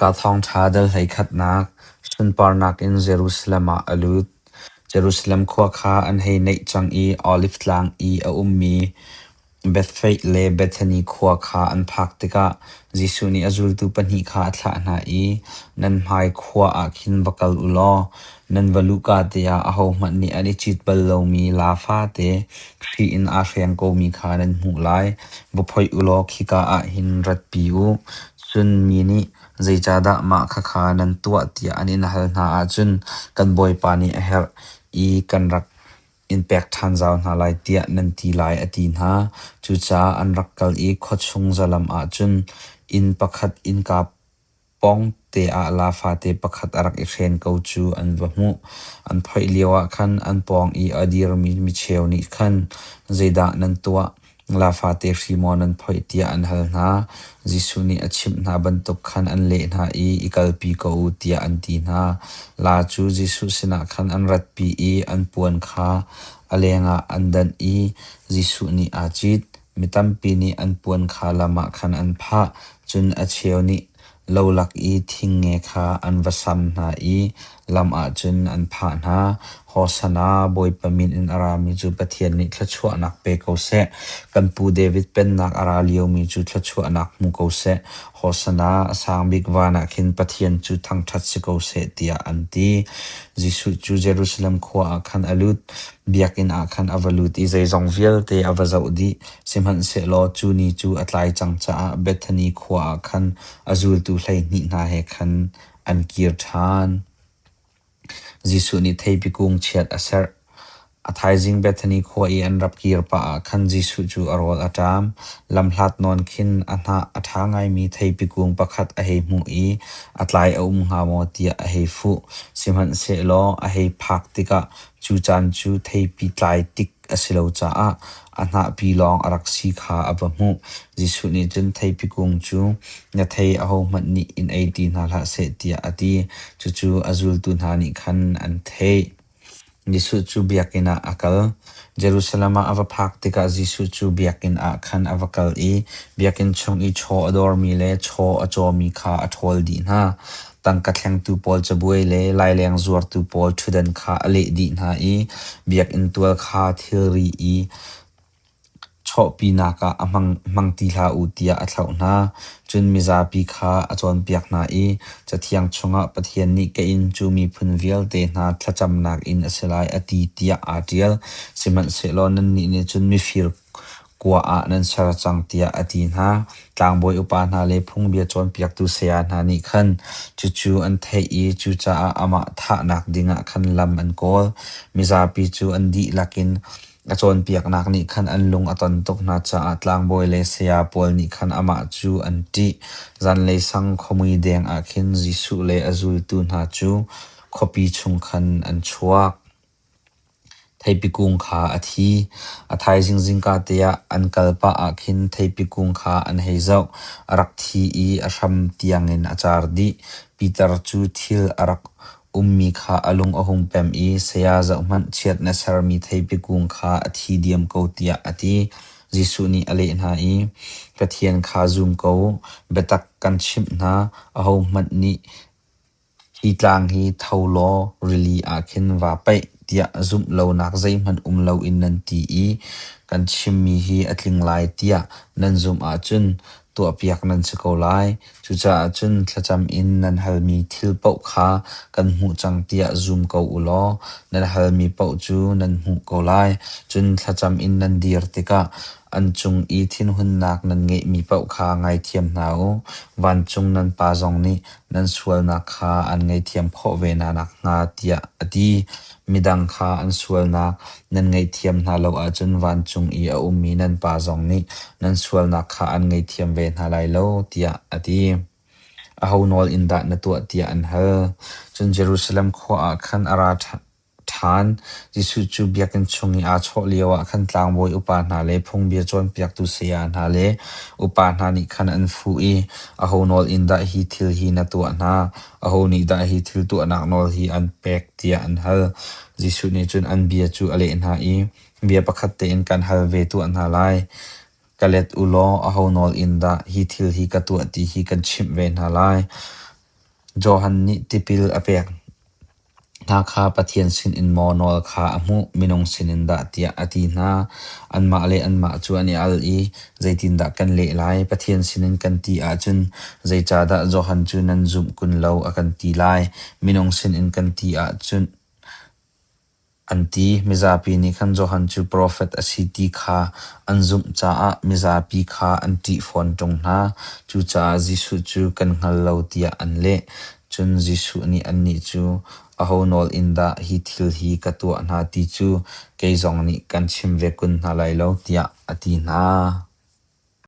Marka thawngṭha dal 11nak sunparnak in Jerusalem ah a lut. Jerusalem khua kha an hei naih cang i Oliv Tlang i a ummi Bethphage le Bethani khua kha an phak tikah Jesuh nih a zultu pahnih kha a thlah hna i, “Nan hmai khua ah khin va kal u law nan va luhka te ah ahohmanh nih an i cit bal lomi laa fate hri in aa hreng komi kha nan hmuh lai. Va phoih u law khika ah hin ratpi u. Cun mi nih, ‘Zeicahdah mah khakha nan tuah?’ tiah an in hal hna ahcun kan Bawipa nih a herh i kan rak in pek ṭhan zau hna lai tiah nan ti lai,” a ti hna. Cucaah an rak kal i khua chung zalam ah cun inn pakhat innka pawngte ah laa fate pakhat a rak i hren ko cu an va hmuh. An phoih lioah khan an pawng i a dirmi micheu nih khan, “Zeidah nan tuah? Laa fate hri maw nan phoih?” tiah an hal hna. Jesuh nih a chimh hna bantuk khan an leh hna i, “I kalpi ko u,” tiah an ti hna. Laa cu Jesuh sinah khan an ratpi i an puan kha a lengah an danh i Jesuh nih aa cit. Mi tampi nih an puan kha lam ah khan an phah, cun a cheu nih lo lak i thingnge kha an va sam hna i lam ah cun an phah hna. Hosana, Bawipa min in a rami cu Pathian nih thluachuahnak pe ko seh. Kan pu David pennak a ra liomi cu thluachuahnak hmu ko seh. Hosana, a sang bik van ah khin Pathian cu thangṭhat si ko seh, tiah an ti. Jesuh cu Jerusalem khua ah khan a lut. Biakinn ah khan a va lut i zeizong vialte a va zoh dih. Sihmanhsehlaw cu ni cu a tlai cang caah Bethani khua ah khan a zultu 12 hna he khan an kir ṭhan. Jesuh nih theipi kung chiat a serh. A thaizing Bethani khua i an rak kir pah ah khan Jesuh cu a rawl a ṭam. Lamhlat nawn khin a hnah a ṭha ngaimi theipi kung pakhat a hei hmuh i a tlai a um hnga maw tiah a hei fuh. Sihmanhsehlaw a hei phak tikah cu caan cu theipi tlai tik a si lo caah a hnahpi lawng a rak si kha a va hmuh. Jesuh nih cun theipi kung cu, “Na thei ahohmanh nih in ei ti hna hlah seh,” tiah a ti. Cucu a zultu hna nih khan an theih. Jesuh cu biakinn ah a kal. Jerusalem ah a va phak tikah Jesuh cu biakinn ah khan a va kal i biakinn chung i chaw a dawrmi le chaw a cawmi kha a ṭhawl dih hna. Tangka thlengtu pawl cabuai le laileng zuartu pawl ṭhutdan kha a leh dih hna i biakinn tual kha thilri i chawhpinak ah a hmang ti hlah u tiah a thlauh hna. Cun mizapi kha a cawnpiak hna i Cathiang chungah Pathian nih ka inn cu miphun vialte hna thlacamnak inn a si lai a ti tiah aa ṭial. Sihmanhsehlaw nannih nih cun mifir kua ah nan ser cang tiah a ti hna. Tlangbawi upa hna le phungbia cawnpiaktu saya hna nih khan cucu an theih i cucaah amah thahnak dingah khan lam an kawl. Mizapi cu an dihlak in a cawnpiaknak nih khan an lung a ton tuk hna caah tlangbawi le saya pawl nih khan amah cu an ṭih. Zanlei sang khuamui deng ah khin Jesuh le a zultu hna cu khuapi chung khan an chuak. Theipi kung kha a thi. A thaizing zingkate ah an kal pah ah khin theipi kung kha an hei zoh. A rak thi i a hram tiangin a car dih. Peter cu thil a rak ummi kha a lung a hung pem i, “Saya, zohhmanh, chiat na sermi theipi kung kha a thi diam ko,” tiah a ti. Jesuh nih a leh hna i, “Pathian kha zum ko u. Biatak kan chimh hna, ahohmanh nih Hi tlang hi tho law rili ah khin vaa paih tiah zumh lonak zeihmanh um loin nan ti i kan chimmi hi a tling lai tiah nan zumh ahcun tuahpiak nan si ko lai. Cucaah cun thlacam in nan halmi thil paoh kha kan hmuh cang tiah zum ko u law nan halmi paoh cu nan hmuh ko lai. Cun thlacam in nan dir tikah an cung i thinhunnak nan ngeihmi paoh kha ngaithiam hna u. Vancung nan Pa zong nih nan sualnak kha an ngaihthiam khawh ve hna nakhnga tiah a ti. Midang kha an sualnak nan ngaihthiam hna lo ahcun vancung i a ummi nan Pa zong nih nan sualnak kha an ngaihthiam ve hna lai lo, tiah a ti. Aho nawl in dah na tuah tiah an hal. Cun Jerusalem khua ah khan a ra ṭhan. Jesuh cu biakinn chung i aa chawh lioah khan tlangbawi upa hna le phungbia cawnpiaktu saya hna le upa hna nih khan an fuh i, “Aho nawl in dah hi thil hi na tuah hna? Aho nih dah hi thil tuahnak nawl hi an pek?” tiah an hal. Jesuh nih cun an bia cu a leh hna i, “Bia pakhat tein kan hal ve tuah hna lai. Ka let u law aho nawl in dah hi thil hi ka tuah ti hi kan chimh ve hna lai. Johan nih tipil a pek hna kha Pathian sinin maw nawl kha a hmuh, minung sinin dah tiah a ti hna. Anmah le anmah cu an i al i, “Zeitindah kan leh lai? Pathian sinin kan ti ahcun, ‘Zeicahdah Johan cu nan zumh kun lo,’ a kan ti lai. Minung sinin kan ti ahcun an ti. Mizapi nih khan Johan cu profet a si ti kha an zumh caah mizapi kha an ṭih fawn ṭung hna. Cucaah Jesuh cu kan hngal lo tiah an leh. Cun Jesuh nih annih cu, “Aho nawl in dah hi thil hi ka tuah hna ti cu kei zong nih kan chim ve kun hna lai lo,” tiah a ti hna.